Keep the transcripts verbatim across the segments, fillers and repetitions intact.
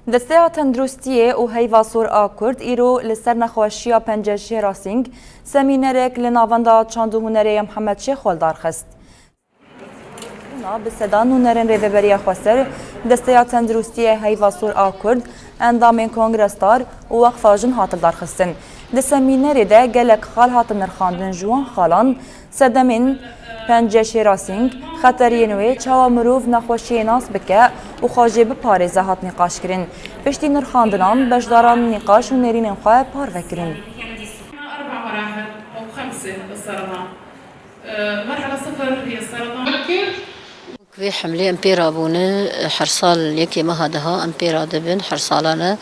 Desteya Tenduristiyê û Heyva Sor a Kurd îro li ser nexweşiya penceşêra sîng semînerek li Navenda Çand û Hunerê ya Mihemed Şêxo li dar xist. Bi seda nûnerên Rêveberiya Xweser, Desteya Tenduristiyê Heyva Sor a Kurd, endamên Kongre Star û Weqfa Jin hat lidarxistin. Di semînerê de gelek xal hatin nirxandin, ji wan xalan sedemên penceşêra sîng, xeteriyên wê, çawa mirov nexweşiyê nas bike û xwe jê biparêze hat nîqaşkirin. Piştî nirxandinan, beşdaran nîqaş û nêrînên xwe parve kirin. أربع مراحل أو خمسة للسرطان. مرحلة صفر هي السرطان المبكر. Wê hemlê em pê rabûne, her sal yekê meha deha em pê radibin, her salane.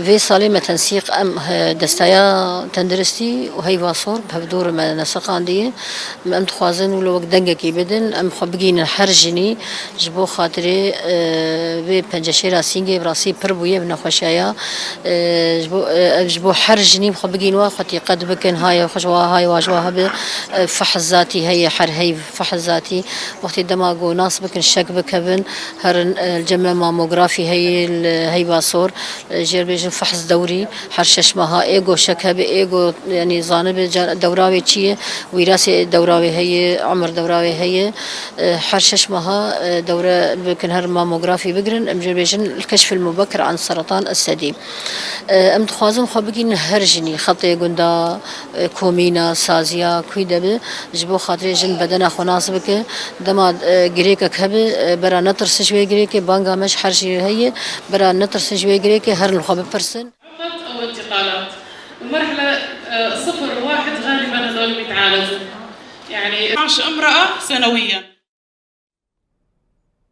Vê salê me tensîq em, e, desteya tenduristî û heyva sor bi hevdû re me neseqandiye. Em dixwazin wilo wek dengekî bidin, em xwe bigihînin her jinî ji bo xatirê, e, vê penceşêra sîngê bi rastî pir bûye bi nexweşiya. E, ji bo, e, ev ji bo her jinî xwe bigihîn wa xwe tîqet bikin, hayê xwe ji wa, hayê wa ji wa hebe, e, fehz zatî heye, her heyv fehz zatî. Wextê dema ku nas bikin, şek bikevin, herin, e, li cem me mamografî heye, li heyva sor, e, jê re bêjin fehz dewrî, her şeş meha, ê ku şek hebe, ê ku, yanî zanibe ca-, dewra wê çi ye, wîrasê dewra wê heye, umir dewra wê heye, e, her şeş meha, e, dewre bikin, her mamografî bigirin, em jê re bêjin الكشف المبكر عن سرطان الثدي. E, em dixwazin xwe bigihînin her jinî, xetê gunda, e, komîna, saziya, kwî de be, ji bo xatirê jin bedena xwe nas bike. Dema, e, girêkek hebe, e, bera netirsin ji wê girêkê, banga me ji her jî heye, bera netirsin ji wê girêkê, herin li xwe bipirsin. عقد أو انتقالات. ومرحلة، آه، صفر وواحد غالبًا هذول بيتعالجوا. يعني اثنعش امرأة سنويًا.